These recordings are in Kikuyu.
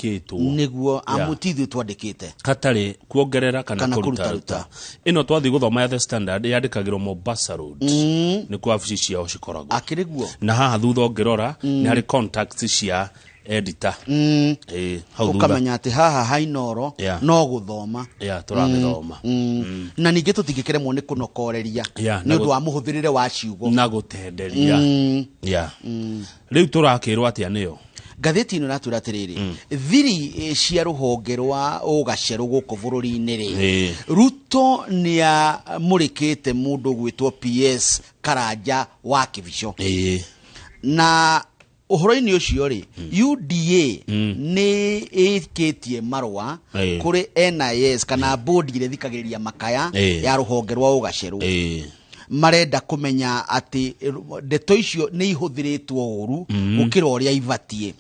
yandĩkĩtwo. Nĩguo, amu ti ithuĩ twandĩkĩte. Hatarĩ kuongerera kana Kana kũruta kũruta ruta. Ĩno twathiĩ gũthoma ya The Standard yandĩkagĩrwo Mombasa Road, nĩkuo wabici ciao cikoragwo. Akĩrĩ guo. Na haha thutha ũngĩrora nĩ harĩ contacts cia editor. Ĩĩ, hau thutha. Ũkamenya atĩ haha hainoro no gũthoma. Yeah, tũragĩthoma. Na ningĩ tũtingĩkĩremwo nĩ kũnokoreria Yeah, nĩ na ũndũ wa mũhũthĩrĩre wa ciugo. Na gũtenderia. Yeah. Rĩu tũrakĩrwo atĩa nĩyo? Ngathĩti ĩno ĩratwĩra atĩrĩrĩ, thiri cia rũhonge rwa ũgacerũ gũkũ bũrũri-inĩ rĩ, Ruto nĩ amũrĩkĩte mũndũ ũgwĩtwo PS Karanja wa Kĩbico. Na ũhoro-inĩ ũcio rĩ, UDA nĩ ĩkĩtie marũa kũrĩ NIS kana bodi ĩrĩa ĩthikagĩrĩria makaya ya rũhonge rwa ũgacerũ. Marenda kũmenya atĩ ndeto icio nĩ ihũthĩrĩtwo ũru gũkĩra ũrĩa ibatiĩ.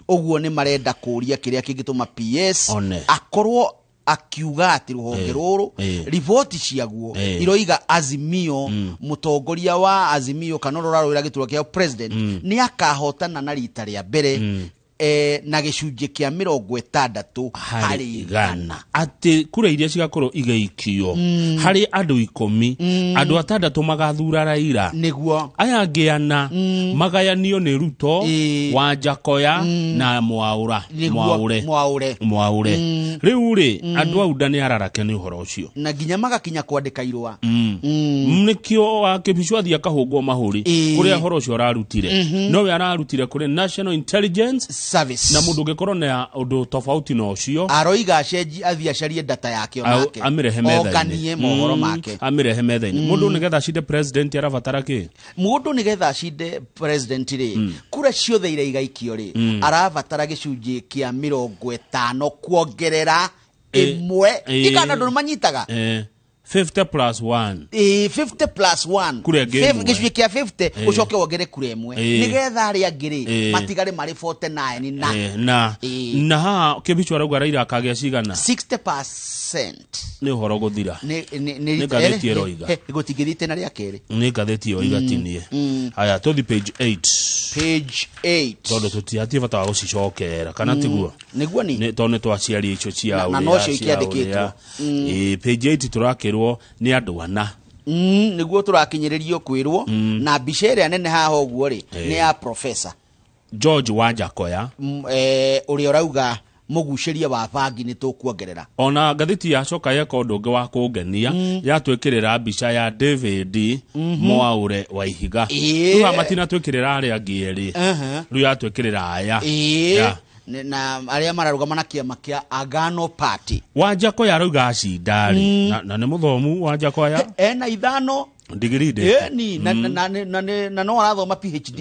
Ũguo nĩ marenda kũria kĩrĩa kĩngĩtũma PS One. akorwo akiuga atĩ rũhonge rũrũ riboti ciaguo iroiga Azimio, mũtongoria wa Azimio kana ũrĩa ũrarũĩra gĩturwa kĩa president nĩ akahotana na rita rĩa mbere na gĩcunjĩ kĩa 60 harĩ 100. Atĩ kura iria cigakorwo igĩikio harĩ andũ 10, andũ atandatũ magathura Raila. Aya angĩ ana magayanio nĩ Ruto, Wanjakoya na Mwaũra. Mwaũre. Mwaũre. Mwaũre. Rĩu rĩ, andũ au nda nĩ ararake nĩ ũhoro ũcio. Na nginya magakinya kwandĩka irũa. Nĩkĩo wa Kĩbicu athiĩ akahũngwo mahũri kũrĩa ũhoro ũcio ararutire. Nowe ararutire kũrĩ National Intelligence Service. Na mũndũ ũngĩkorwo na ũndũ tofauti na ũcio, aroiga acenji athiĩ acarie data yake onake. Amĩrehe metha-inĩ. Onganie mohoro make. Amĩrehe metha-inĩ. Mũndũ nĩgetha acinde president arabatara kĩ? Mũndũ nĩgetha acinde president rĩ, kura ciothe iria igaikio rĩ, arabatara gĩcunjĩ kĩa 50 kuongerera 1. Ikana andũ nĩmanyitaga. 50 plus 1. 50 plus 1. Kura ĩngĩ ĩmwe. Gĩcunjĩ kĩa 50, ũcoke wongere kura 1 nĩgetha arĩa angĩ rĩ matigare marĩ 49 na Na na haha Kĩbicu arauga Raila akagĩa cigana? 60%. Nĩ ũhoro gũthira. Nĩ Nĩ ngathĩti ĩroiga. Gũtingĩthiĩ itĩna rĩa kerĩ. Nĩ ngathĩti ĩyo igatinie. Haya, tũthi page 8. Page 8. Tondũ tũtihatie bata wa gũcicokera, kana tiguo? Nĩguo ni. Nĩ tondũ nĩ twaciaria icio cia Na ũrĩa, nocio cia ikĩandĩkĩtwo. ũrĩa. Page 8 tũrakĩrwo nĩ andũ ana. Nĩguo tũrakinyĩrĩrio kwĩrwo na mbica ĩrĩa nene haha ũguo rĩ nĩ ya Professor George Wanjakoya. Ũrĩa ũrauga mũgucĩria wa bangi nĩ tũkuongerera. Ona ngathĩti yacoka yeka ũndũ ũngĩ wa kũngenia, yatwĩkĩrĩra mbica ya David Mwaũre wa Ihiga. Rĩu haha matinatwĩkĩrĩra arĩa angĩ erĩ. Rĩu yatwĩkĩrĩra aya. Na arĩa mararũgama na kĩama kĩa Agano Party. Wanjakoya arauga acinda rĩ, na nĩ mũthomu Wanjakoya. Ena 5 Ndigiri ndĩ. Ĩni, na no arathoma PhD.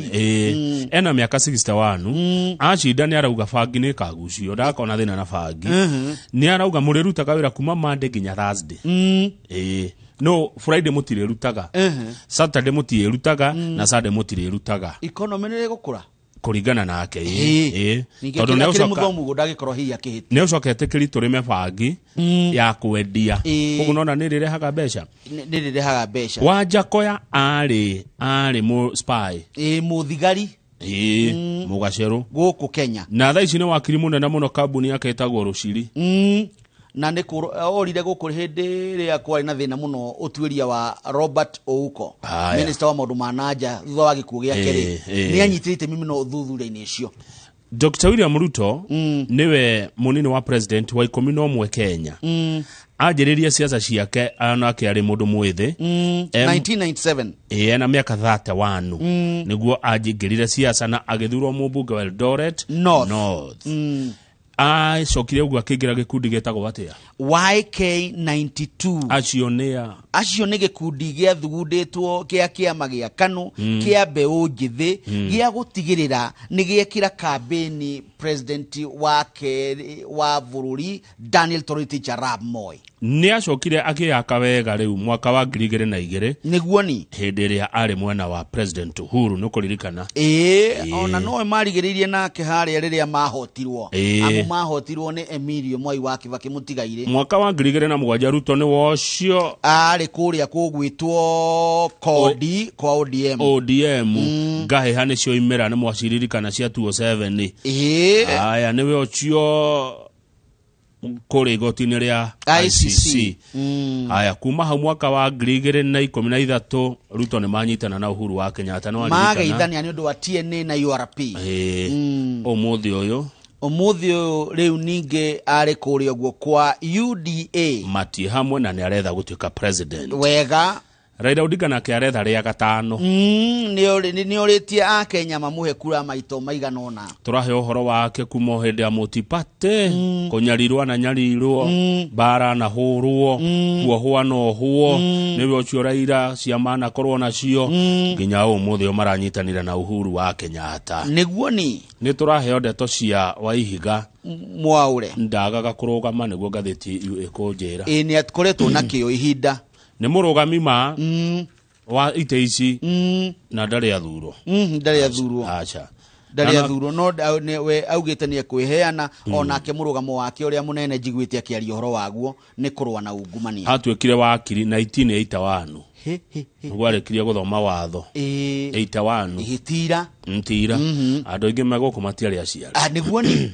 Ena mĩaka 61. Acinda nĩ arauga bangi nĩ ĩkagucio, ndakona thĩna na bangi. Nĩ arauga mũrĩrutaga wĩra kuma Monday nginya Thursday. No Friday mũtirĩrutaga, Saturday mũtirĩrutaga na Sunday mũtirĩrutaga. Economy nĩ ĩgũkũra. Kũringana nake, ĩĩ. Ningĩ Tondũ nĩ akĩrĩ mũthomu ũguo ndangĩkorwo hihi akĩhĩtia. Nĩ ũcoka etĩkĩri tũrĩme bangi ya kwendia. Ũguo nona nĩ rĩrehaga mbeca. Nĩ rĩrehaga mbeca. Wanjakoya arĩ mũ spy. Ĩĩ, mũthigari. Ĩĩ, mũgacerũ. Gũkũ Kenya. Na thaa ici nĩ wakiri mũnene mũno, kambuni yake ĩtagwo Rũciri. Na nĩ orire gũkũ hĩndĩ ĩrĩa kwarĩ na thĩna mũno ũtuĩria wa Robert Ouko, minister wa maũndũ ma nanja, thutha wa gĩkuũ gĩake rĩ, nĩ anyitire itemi mũno ũthuthuria-inĩ ũcio. Dr. William Ruto nĩwe mũnini wa president wa 11 Kenya. Anjĩrĩria siasa ciake anake arĩ mũndũ mwĩthĩ. 1997. Ĩĩ, ena mĩaka 31 nĩguo anjingĩrire siasa na agĩthurwo mũmbunge wa Eldoret North. North. Acokire ũguo akĩingĩra gĩkundi gĩtagwo atĩa? YK92. Acio nĩ a? Acio nĩ gĩkundi gĩathugundĩtwo kĩa kĩama gĩa KANU kĩa mbeũ njĩthĩ gĩa gũtigĩrĩra nĩ gĩekĩra kambĩni president wa kerĩ wa bũrũri Daniel Toroitich arap Moi. Nĩ acokire akĩyaka wega rĩu mwaka wa 2002. Nĩguo ni. Hĩndĩ ĩrĩa arĩ mwena wa President Uhuru, nĩ kũririkana? Ĩĩ, ona nowe marigĩrĩirie nake harĩa rĩrĩa mahotirwo. Amu mahotirwo nĩ Emilio Mwai wa Kibaki mũtigairĩ. Mwaka wa 2007 Ruto nĩ wocio arĩ kũrĩa kũgwĩtwo Kodi kwa ODM. ODM ngahĩha nĩcio imera nĩ mwaciririkana cia 2007. Aya, nĩwe ũcio kũrĩa igoti-inĩ rĩa ICC. ICC. Aya, kuma hau mwaka wa 2013 Ruto nĩ manyitana na Uhuru wa Kenyatta, nĩ waririkana? Mageithania nĩ ũndũ wa TNA na URP. Ĩĩ. Ũmũthĩ ũyũ Ũmũthĩ ũyũ rĩu ningĩ arĩ kũrĩa ũguo kwa UDA. Matie hamwe na nĩ aretha gũtuĩka president. Wega. Raila Odinga nake aretha rĩa gatano. Nĩ orĩtie akenya mamũhe kura maito maigana ũna. Tũrahe ũhoro wake kuma o hĩndĩ ya multiparty, kũnyarirwo na nyarirwo, mbara na hũrwo, kuohwo na ohwo, nĩwe ũcio Raila, ciama anakorwo nacio nginya ũmũthĩ ũyũ maranyitanĩra na Uhuru wa Kenyatta. Nĩguo ni. Nĩ tũraheo ndeto cia Waihiga. Mwaũre. Ndagaga kũrũgama nĩguo ngathĩti ĩkũnjĩra. Ĩĩ, nĩ akoretwo na kĩo ihinda. Nĩ mũrũgami ma wa itĩ ici na ndarĩ athurwo. Ndarĩ athurwo. Aca. Ndarĩ athurwo, no we augĩte nĩ ekwĩheana. Onake mũrũgamo wake ũrĩa mũnene njiguĩte akĩaria ũhoro waguo nĩ kũrũa na ungumania. Atuĩkire wakiri 1981. He, he, he. Nĩguo arĩkirie gũthoma watho. 81. Ĩtira. Ntira andũ aingĩ megũkũ matiarĩ aciari. Ah, nĩguo ni.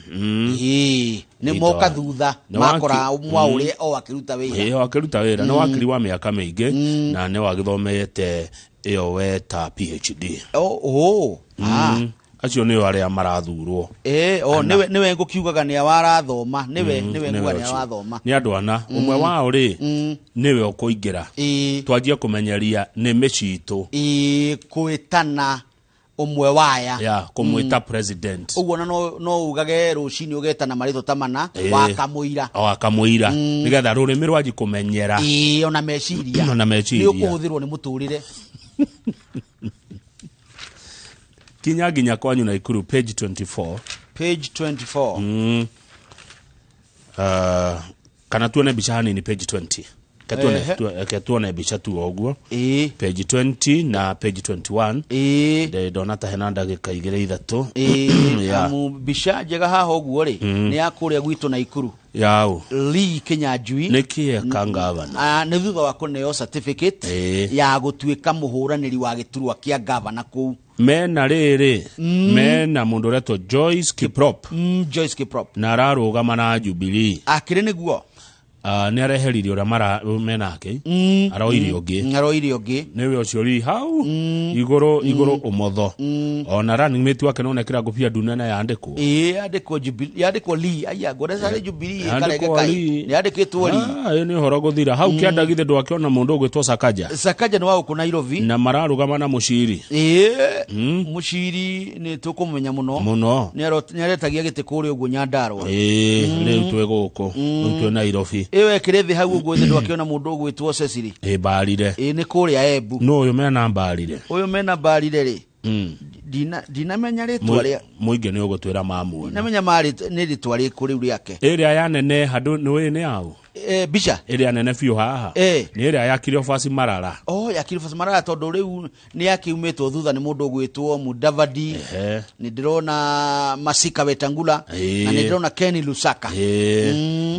Ĩĩ, nĩ moka thutha Nĩ waki- makora Mwaũre o akĩruta wĩra. Ĩĩ, o akĩruta wĩra. Nĩ wakiri wa mĩaka mĩingĩ na nĩ wagĩthomete ĩyo weta PhD. Oh, oh. Ah. Acio nĩo arĩa marathurwo. O nĩwe ngũkiugaga nĩ warathoma, nĩwe Nĩwe nguga nĩ ũcio. wathoma. Nĩ andũ ana, ũmwe wao rĩ nĩwe ũkũingĩra. Twanjie kũmenyeria nĩmĩ citũ. Ĩĩ, kwĩtana ũmwe waya. Ya kũmwĩta president. Ũguo na no ugage rũcinĩ ũgetana marĩtwa ta mana wa kamũira. O akamũira nĩgetha rũrĩmĩ rwanji kũmenyera. Ĩĩ, ona meciria. Ona meciria. Nĩ ũkũhũthĩrwo nĩ mũtũrĩre. Kinya nginya kwanyu Naikuru, page 24. Page 24. Kana tuone mbica hanini page 20. Ke tuone mbica tu o ũguo. Page 20 na page 21. Ndona ta hena ndagĩka igĩrĩ ithatũ. Amu mbica njega haha ũguo rĩ nĩ ya kũrĩa gwitũ Naikuru. Yau. Lee Kinyanjui. Nĩ kĩ eka ngavana? Nĩ thutha wa kũneo certificate ya gũtuĩka mũhũranĩri wa gĩturwa kĩa gavana kũu. Mena rĩrĩ, mena mũndũ ũretwo Joyce Kiprop. Joyce Kiprop. Na ararũgama na Jubilee. Akĩrĩ nĩguo. Nĩ areheririe ũrĩa menake. Aroire ũngĩ. Aroire ũngĩ. Nĩwe ũcio ri hau igũrũ igũrũ ũmotho. Ona running mate wake no nekĩra ngũbia ndune na yandĩkwo. Ĩĩ, yandĩkwo Jubilee, yandĩkwo Lee, aya ngoreza nĩ Jubilee Yandĩkwo ĩkarege kai. Lee. Nĩ yandĩkĩtwo Lee. Ĩĩ, nĩ ũhoro gũthira hau kĩanda githĩ ndwakĩona mũndũ ũgwĩtwo Sakaja. Sakaja nĩ wa gũkũ Nairobi. Na mararũgama na Mũciri. Ĩĩ, Mũciri nĩ tũkũmũmenya mũno. Mũno. Nĩ aretagia gĩtĩ kũrĩa ũguo Nyandarua. Ĩĩ, rĩu twĩ gũkũ. Rĩu twĩ Nairobi. Ĩyo ĩkĩrĩ thĩ hau ũguo thĩ ndwakĩona mũndũ ũgwĩtwo Cecily. Ĩ, mbarire. Ĩĩ, nĩ kũrĩa Embu. No ũyũ mena mbarire. Ũyũ mena mbarire rĩ. Ndinamenya rĩtwa rĩa Mũingĩ nĩ ũgũtwĩra mamuona. Ndinamenya marĩ nĩ rĩtwa rĩkũ rĩu rĩake. Ĩrĩa ya nene handũ nĩ ũĩ nĩ yaũ? Mbica? Ĩrĩa nene biũ haha. Nĩ ĩrĩa ya Cleophas Marara. Oh, ya Cleophas Marara tondũ rĩu nĩ yakiumĩtwo thutha nĩ mũndũ ũgwĩtwo Mudavadi. Nĩ ndĩrona Masika Wetangula. Na nĩ ndĩrona Ken Lusaka.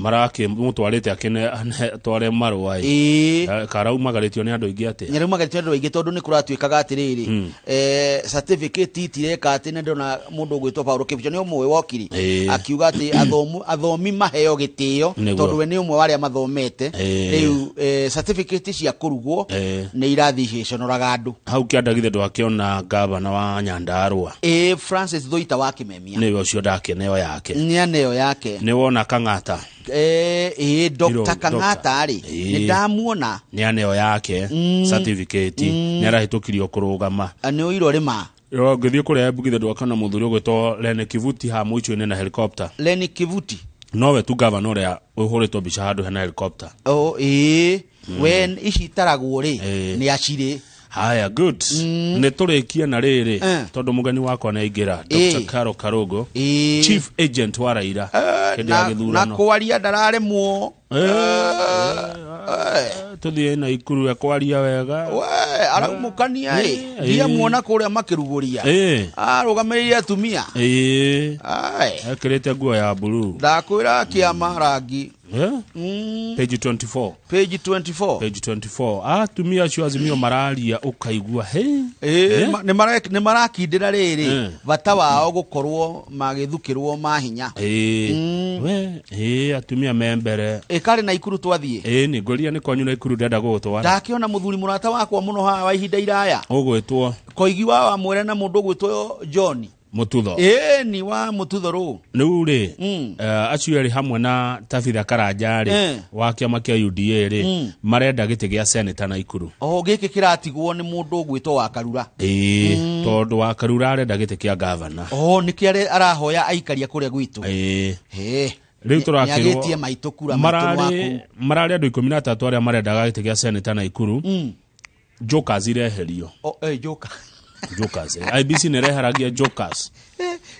Marakĩmũtwarĩte akĩne atware marũa. Karaumagarĩtio nĩ andũ aingĩ atĩa? Nĩaraumagarĩtio nĩ andũ aingĩ tondũ nĩ kũratuĩkaga atĩrĩrĩ. Certificate itireka atĩ nĩ ndĩrona mũndũ ũgwĩtwo Paulo Kipcho nĩ ũmwe wokiri. Akiuga atĩ athomi maheo gĩtĩo tondũ we nĩ ũmwe wa arĩa mathomete. Rĩu certificate cia kũrugwo nĩ irathiĩ igĩconoraga andũ. Hau kĩanda githĩ ndwakĩona gavana wa Nyandarua. Francis Thuita wa Kĩmemia. Nĩwe ũcio ndakĩneo yake. Nĩ aneo yake. Nĩ wona Kang'ata. Dr. Kang'ata rĩ, nĩ ndamuona. Nĩ aneo yake, certificate, nĩ arahĩtũkirio kũrũgama. Nĩ ũirwo rĩma. Yo, ngĩthiĩ kũrĩa Embu githĩ ndwakĩona mũthuri ũgwĩtwo Lenny Kivuti haha mũico-inĩ na helicopter. Lenny Kivuti. Nowe tu gavana ũrĩa ũhũrĩtwo mbica handũ hena helicopter. Oh, ĩĩ. We ici itaragwo rĩ, nĩ acirĩ. Haya, good. Nä tå rä kie na rä rä tondå må geni wakwa nä aingä ra, Dr. Caro Karugo, chief agent wa Raila hä ndä ya Na gä thurano. Kwaria ndararemwo. Tå thiä na ikuru ekwaria wega. We araumũkania ĩ. Ndiamuona kũrĩa makĩrugũria arũgamĩrĩire atumia. Ai. Ekä rä te nguo ya blue. Ndakwĩra kĩama rangi. Page 24. Page 24. Page 24, atumia acio Azimio mararia ũkaigua he. Nĩ marakindĩra rĩrĩ bata wao gũkorwo magĩthukĩrwo mahinya. We atumia me mbere. Ĩkarĩ na Ikuru twathiĩ. Nĩ ngũria nĩ kwanyu na Ikuru ndenda gũgũtwara. Ndakĩona mũthuri mũrata wakwa mũno haha wa ihinda iraya. Ũgwĩtwo? Koigi wa Wamwere na mũndũ ũgwĩtwo John. Mũtutho. Ĩni wa Mũtutho rũ. Rĩu rĩ, acio erĩ hamwe na Tabitha Karanja rĩ, wa kĩama kĩa UDA rĩ, marenda gĩtĩ gĩa seneta na Ikuru. O gĩkĩ kĩratigwo nĩ mũndũ ũgwĩtwo wa Karura. Ĩĩ, tondũ wa Karura arenda gĩtĩ kĩa gavana. O nĩkĩo arahoya aikaria kũrĩa gwitũ. He. Rĩu tũrakĩrwo Nĩagĩtie maitũ kura maitũ mararĩ waku. Mararĩ andũ 13 arĩa marendaga gĩtĩ gĩa seneta na Ikuru. Jokers ireherio. O, Joker. Jokers, IEBC nĩ ĩreheragia jokers.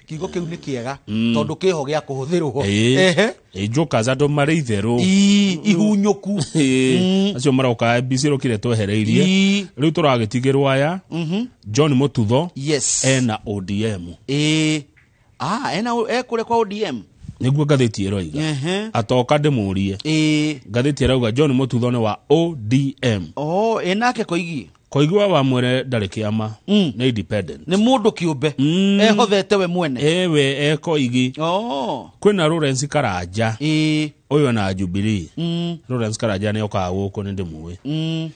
Kiugo kĩu nĩ kĩega tondũ kĩho gĩa kũhũthĩrwo. Jokers, andũ marĩ itherũ. Ihunyũku. Acio maroka IEBC rũkire twehereirie. Rĩu tũragĩtigĩrwo aya John Mũtutho ena ODM. Ah, ena kũrĩa kwa ODM. Nĩguo ngathĩti ĩroiga. Atoka ndĩmũrie. Ngathĩti ĩrauga John Mũtutho nĩ wa ODM. Oh, nake Koigi. Koigua wa Mwere ndarĩ kĩama, nĩ independent. Nĩ mũndũ kĩũmbe. Ehothete we mwene. Ewe ekoigi. Oh. Kwĩna Lawrence Karanja. Ũyũ na Jubilee. Lawrence Karanja nĩ okaga gũkũ, nĩ ndĩmũĩ.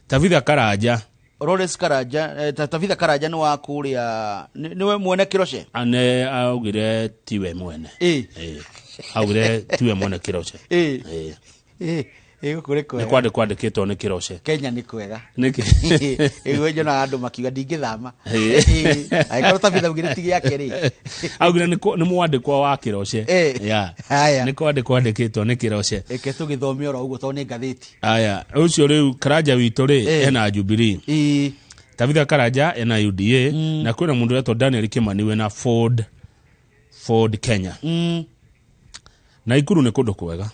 Tabitha Karanja. Lawrence Karanja, Tabitha Karanja nĩ wa kũrĩa nĩwe mwene Kĩroce. Ane augire tiwe mwene. Augire tiwe mwene Kĩroce. Gũkũ nĩ Nĩ kwega. kwandĩkwo andĩkĩtwo nĩ Kĩroce. Kenya nĩ kwega. Nĩkĩ? Ĩguo nyonaga andũ makiuga ndingĩthama. Angĩkorwo Tabitha augire ti gĩake rĩ. Augire nĩ mwandĩkwo wa Kĩroce. Yeah. Haya. Nĩ kwandĩkwo andĩkĩtwo nĩ Kĩroce. Reke tũgĩthome oro ũguo tondũ nĩ ngathĩti. Aya, ũcio rĩu Karanja witũ rĩ, ena Jubilee. Tabitha Karanja ena UDA, na kwĩna mũndũ ũretwo Daniel Kimani wĩna Ford Kenya. Na Ikuru nĩ kũndũ kwega.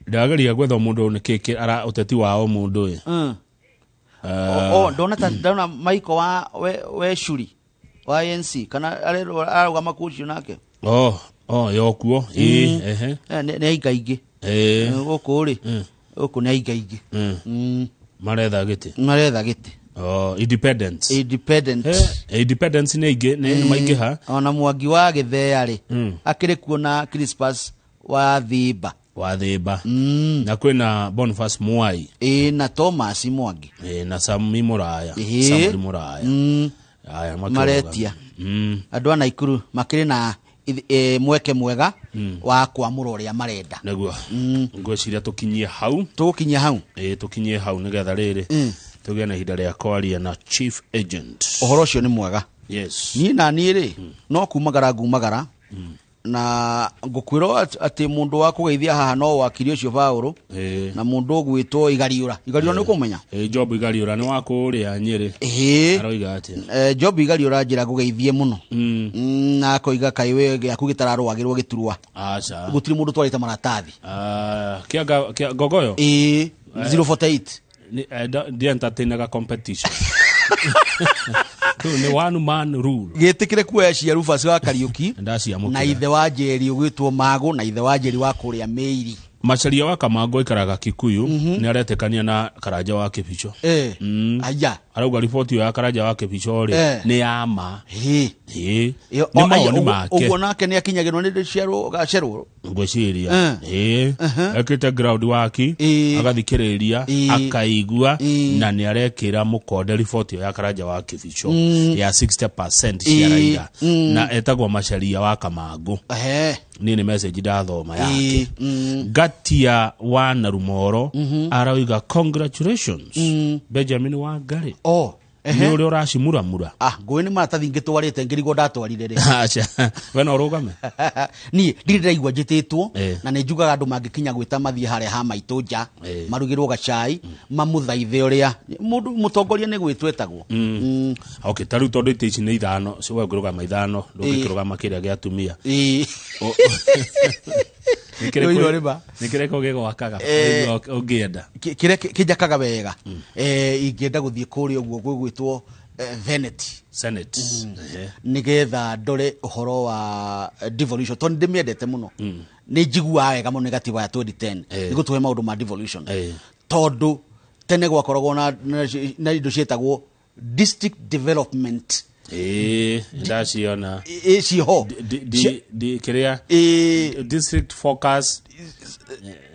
Ndĩrageria gwetha mũndũ nĩ kĩ ara ũteti wao mũndũ ĩ. O ndona ta ndona Michael wa we Shuri wa ANC kana ararũgama kũ ũcio nake. Oh, yokuo ĩ ehe. Nĩ aingaingĩ. Gũkũ rĩ, gũkũ nĩ aingaingĩ. Maretha gĩtĩ. Maretha gĩtĩ. Oh, independence. Independent. Independence nĩ aingĩ, nĩ maingĩha. Ona Mwangi wa Gĩthea rĩ, akĩrĩ kuo na Crispus wa Thimba. Wa Thimba. Na kwĩna Boniface Mwai. Na Thomas Mwangi. Na Sami Muraya. Samuel Muraya. Aya makĩrũgama. Maretia. Andũ a Naikuru makĩrĩ na mweke mwega wa kwamũra ũrĩa marenda. Nĩguo ngwĩciria tũkinyie hau. Tũgũkinyia hau. Tũkinyie hau nĩgetha rĩrĩ tũgĩe na ihinda rĩa kwaria na chief agent. Ũhoro ũcio nĩ mwega. Yes. Niĩ na niĩ rĩ, no kumagara ngumagara na ngũkwĩrwo atĩ mũndũ wa kũgeithia haha no wakiri ũcio Paũlũ na mũndũ ũgwĩtwo Igariũra. Igariũra nĩ ũkũmenya? Job Igariũra nĩ wa kũrĩa Nyĩrĩ. Aroiga atĩa? Job Igariũra njĩra ngũgeithie mũno. Na akoiga kaĩ we gĩaku gĩtararũagĩrwo gĩturwa. Aca. Gũtirĩ mũndũ twarĩte maratathi. Kĩa Ngogoyo? 048. Ndientertainaga competition. Kĩu nĩ one man rule. Gĩtĩkĩre kuoya cia Rufus wa Kariũki Ndaciamũkĩra. na ithe wa Njeri ũgwĩtwo Magũ na ithe wa Njeri wa kũrĩa Mĩiri. Macharia wa Kamango aikaraga Kikuyu, nĩ aretĩkania na Karanja wa Kĩbicho. Aya. Arauga riboti ĩyo ya Karanja wa Kĩbicho rĩ, nĩ ya ma. Ĩyo, Nĩ o, aya, mawoni make. Ũguo nake nĩ akinyagĩrwo nĩ ciarwo gacerwo. Ngwĩciria ekĩte ground waki, agathikĩrĩria, akaigua, na nĩ arekĩra mũkonde riboti ĩyo ya Karanja wa Kĩbicho ya 60% cia Raila, na etagwo Macharia wa Kamango. Niĩ nĩ message ndathoma yake. Ngatia wa Narumoro arauga congratulations Benjamin Wangari. Oh. Nĩ ũrĩa ũracimuramura. Ah, ngũĩ nĩ maratathi ngĩtwarĩte ngĩrigwo ndatwarire rĩ. Aca, we no ũrũgame. Niĩ ndirĩ ndĩraigua njĩtĩtwo. Eh. Na nĩ njugaga andũ mangĩkinya gwĩta mathiĩ harĩa ha maitũ nja, Eh. marugĩrwo gacai, mamũthaithe ũrĩa mũndũ mũtongoria nĩ gwĩtwo etagwo. Okay, ta rĩu tondũ itĩ ici nĩ ithano, si we ũngĩrũgama ithano, ndũngĩkĩrũgama kĩrĩa gĩa atumia. Ĩĩ. Nĩ kĩrĩkũ- Rũirũ rĩma. nĩ kĩrĩkũ gĩgwakaga Eh. ũigua ũngĩenda? Kĩrĩa kĩnjakaga wega, ingĩenda gũthiĩ kũrĩa ũguo gwĩgwĩtwo Senate. Senate. Ehe. Nĩgetha ndore ũhoro wa devolution, tondũ nĩ ndĩmĩendete mũno, nĩ njiguaga wega mũno nĩ gatiba ya 2010 Eh. nĩ gũtũhe maũndũ ma devolution, Eh. tondũ tene gwakoragwo na indo ciĩtagwo district development. Ĩĩ, ndaciona. Ciho. Kĩrĩa Ĩ, district focus.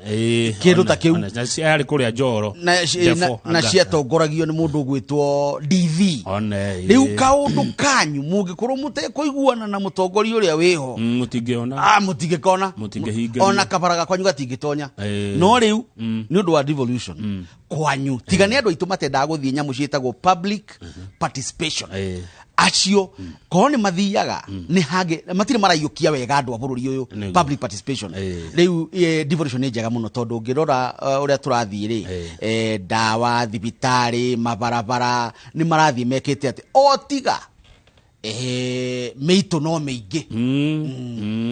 Ĩĩ, Kĩndũ ta kĩu. ona, na ciarĩ kũrĩa Njoro. Na Defo, na anga. ciatongoragio nĩ mũndũ ũgwĩtwo DV. One, ĩĩ. Rĩu kaũndũ kanyu mũngĩkorwo mũtekũiguana na mũtongoria ũrĩa wĩho, Mũtingĩona. Ah, mũtingĩkona. Mũtingĩhingĩria. Ona kabara gakwanyu gatingĩtonya. Eh. No rĩu nĩ ũndũ wa devolution kwanyu, tiga nĩ andũ aitũ matendaga gũthiĩ nyamũ ciĩtagwo public participation, Eh. acio korwo nĩ mathiaga nĩ hangĩ matirĩ maraiyũkia wega andũ a bũrũri ũyũ Nĩguo. public participation. Eh. Rĩu devolution nĩ njega mũno, tondũ ũngĩrora ũrĩa tũrathiĩ rĩ, Eh. ndawa, thibitarĩ, mabarabara nĩ marathiĩ mekĩte atĩ o tiga mĩitũ no mĩingĩ.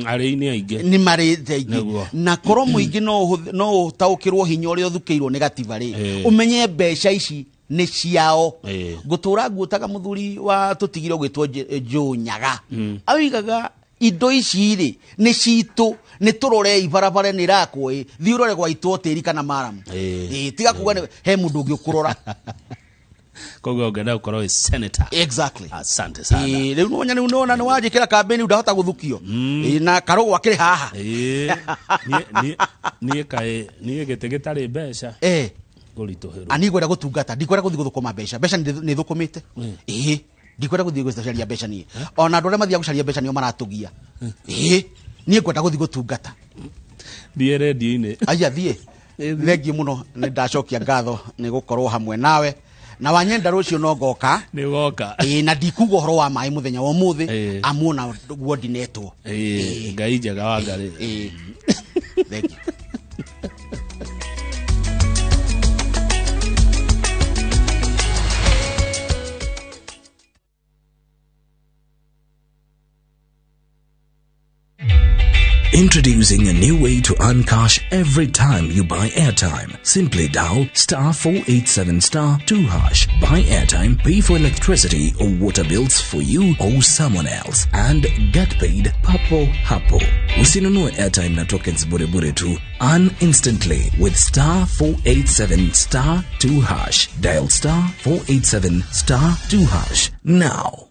Arĩi nĩ aingĩ. Nĩ marĩte aingĩ. Nĩguo. Na korwo mũingĩ no ũtaũkĩrwo hinya ũrĩa ũthukĩirwo nĩ gatiba rĩ, Eh. ũmenye mbeca ici nĩ ciao. Eh. Ngũtũra nguotaga mũthuri wa tũtigire ũgwĩtwo Joe Nyaga, oigaga indo ici rĩ nĩ citũ, nĩ tũrorei barabara nĩ irakwo, ĩ thiĩ ũrore gwaitwo tĩri kana maramu. Eh. Ĩ, tiga kuga he mũndũ ũngĩ ũkũrora. Koguo ũngĩenda gũkorwo wĩ senator. Exactly. Asante sana. Ĩ, rĩu nĩwonya, rĩu nĩwona nĩwanjĩkĩra kambĩni, ndahota gũthukio. Ĩ, na karũgũ akĩrĩ haha. Ĩĩ, niĩ kaĩ niĩ gĩtĩ gĩtarĩ mbeca Eh. ngũritũhĩrwo. Ani ngwenda gũtungata, ndikwenda gũthiĩ gũthũkũma mbeca. Mbeca nĩ thũkũmĩte, ĩĩ, ndikwenda gũthiĩ gũcaria mbeca niĩ. Ona andũ arĩa mathiaga gũcaria mbeca nĩo maratũgia. Ĩĩ, niĩ ngwenda gũthiĩ gũtungata. Thiĩ rendio-inĩ. Aya, thiĩ. Thengiũ mũno, nĩ ndacokia ngatho nĩ gũkorwo hamwe nawe, na wanyenda rũciũ no ngoka. Nĩ ũgoka. Ĩĩ, na ndikuga ũhoro wa maĩ mũthenya wa ũmũthĩ, Ĩĩ. amuona guo ndinetwo. Ĩĩ, Ngai njega wa Ngarĩ. Ĩĩ, thengiũ. Introducing a new way to earn cash every time you buy airtime. Simply dial *487*2#. Buy airtime, pay for electricity or water bills for you or someone else, and get paid papo hapo. Usinunue airtime na tokens bure bure tu. Earn instantly with *487*2#. Dial *487*2# now.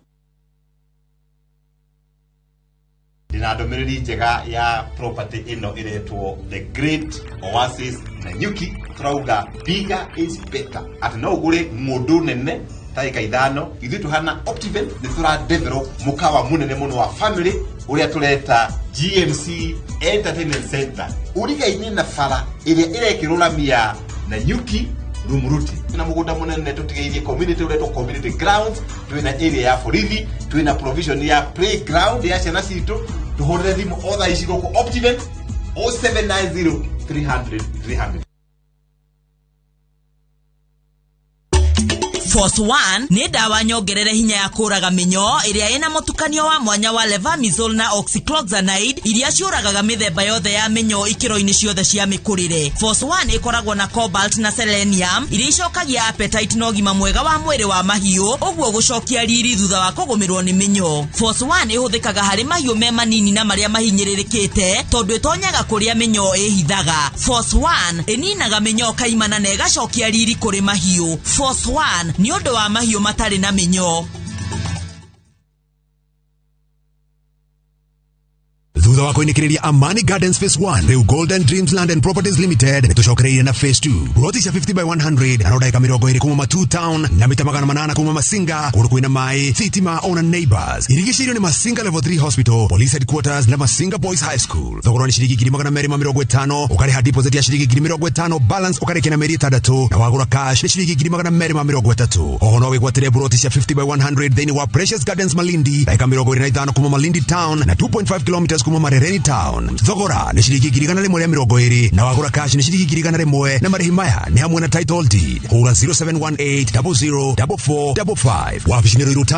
Ndina ndũmĩrĩri njega ya property ĩno ĩretwo The Great Oasis Nanyuki. Tũrauga bigger is better, atĩ no ũgũre ng'ũndũ nene ta ĩka 5. Ithuĩ tũhana Optiven nĩ tũra develop mũkawa mũnene mũno wa family ũrĩa tũreta GMC Entertainment Center, ũrigaine na bara ĩrĩa ĩrekĩrwo rami ya Nanyuki Rumuruti. Na mũgũnda mũnene tũtigĩirie community ũretwo community grounds, twĩna area ya borithi, twĩna provision ya playground ya ciana citũ. Tũhũrĩre thimũ o thaa ici gũkũ Optiven 0790 300 300. Force 1 nĩ ndawa nyongerere hinya ya kũraga mĩnyoo ĩrĩa ĩna mũtukanio wa mwanya wa levamisole na oxycloxanide iria ciũragaga mĩthemba yothe ya mĩnyoo ikĩro-inĩ ciothe cia mĩkũrĩre. Force 1 ĩkoragwo na cobalt na selenium iria icokagia appetite na ũgima mwega wa mwĩrĩ wa mahiũ, ũguo gũcokia riri thutha wa kũgũmĩrwo nĩ mĩnyoo. Force 1 ĩhũthĩkaga harĩ mahiũ me manini na marĩa mahinyĩrĩrĩkĩte tondũ ĩtonyaga kũrĩa mĩnyoo ĩhithaga. Force 1 ĩninaga mĩnyoo kaimana na ĩgacokia riri kũrĩ mahiũ. Force 1 nĩ ũndũ wa mahiũ matarĩ na mĩnyoo. Thutha Thutha wa kũinĩkĩrĩria Amani Gardens Phase 1, rĩu Golden Dreams Land and Properties Limited nĩtũcokereirie na Phase 2, ploti cia 50 by 100 na no ndagĩka 20 kuma Matu Town na mita 800 kuma Masinga, kũndũ kwĩna maĩ, thitima ona neighbors. Irigicĩirio nĩ Masinga Level 3 Hospital, Police Headquarters na Masinga Boys High School. Thogora nĩ ciringi 250,000, ũkarĩha deposit ya ciringi 50,000, balance ũkarĩkia na mĩeri 6, na wagũra cash nĩ ciringi 230,000. Oho no wĩgwatĩre buroti cia 50 by 100 thĩinĩ wa Precious Gardens Malindi, ndagĩka 25 kuma Malindi Town na 2.5 kilometers kuma Marereni Town. Thogora nĩ ciringi 120,000, na wagũra cash nĩ ciringi 100,000, na marĩhi maya nĩ hamwe na title deed. Hũra 0718 004455. Wabici nĩ Ruiru Town.